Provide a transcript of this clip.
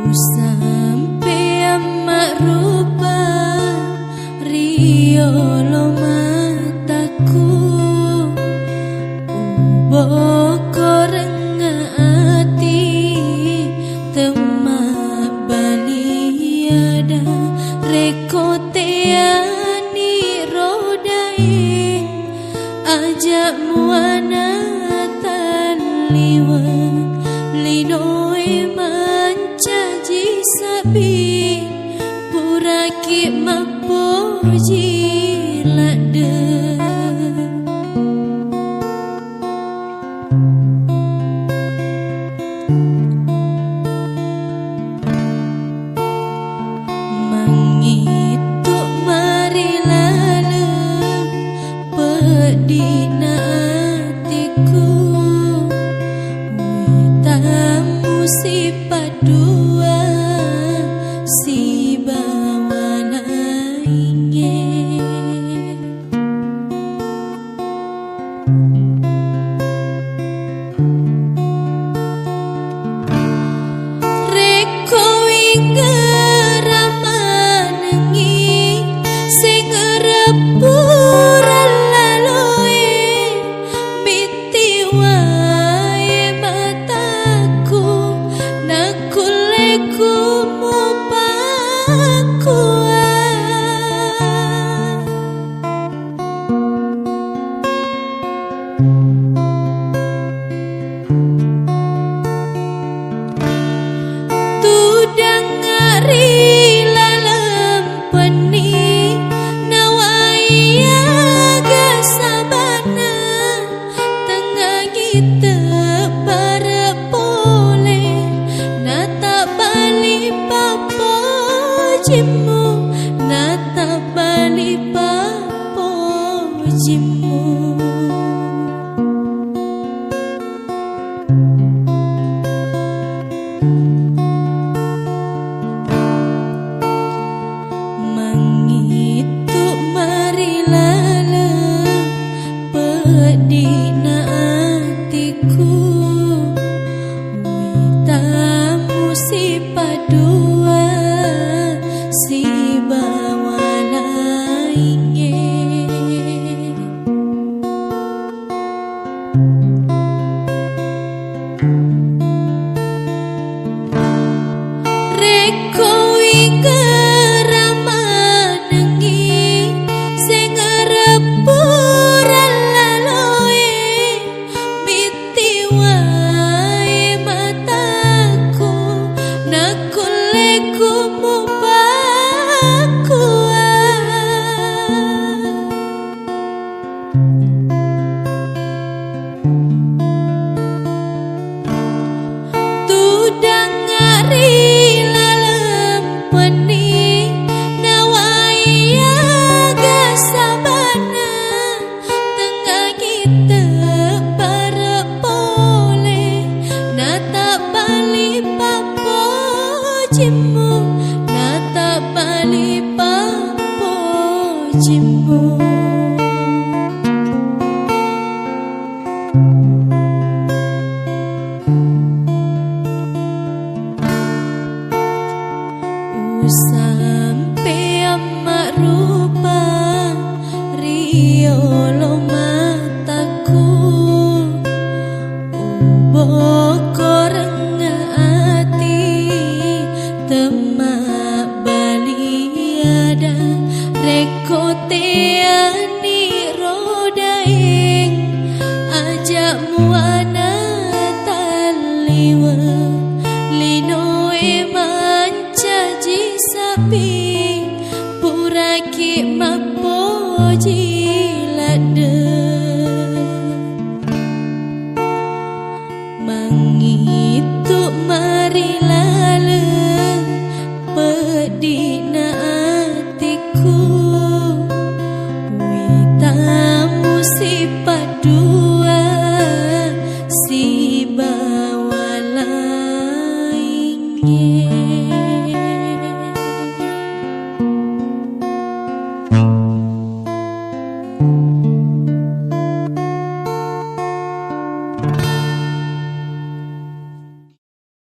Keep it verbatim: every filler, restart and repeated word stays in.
Usampe ammarupa ri yolo mataku, ubokkoreng ati temmabbali ada rekko teani rodae. Aja muana talliweng linoe mancaji sabbi, puraki mappoji ladde. Mangittu mari laleng peddi'na atiku, witammu sipaddua sibawa laingnge. Rekko wingera manengngi, sengera pura laloe, mitti wae mataku, nakkulle ku mupakua. Tudang ri laleng penni, nawaiaga sabana, tengngangi tebbare pole, natabbali pappojimmu, natabbali pappojimmu. Mangittu mari laleng peddi'na atiku, witammu sipaddua sibawa laingnge. Rekko wingera manengngi, sengera pura laloe, mitti wae mataku, nakkulle ku mupakua. Tudang ri laleng penni, nawaiaga sabana, tengngangi tebbare pole, natabbali pappojimmu, natabbali pappojimmu. Usampe ammarupa ri yolo mataku, ubokkoreng ati temmabbali ada rekko teani rodaeng. Aja muana talliweng linoe mancaji sabbi, puraki mappoji ladde.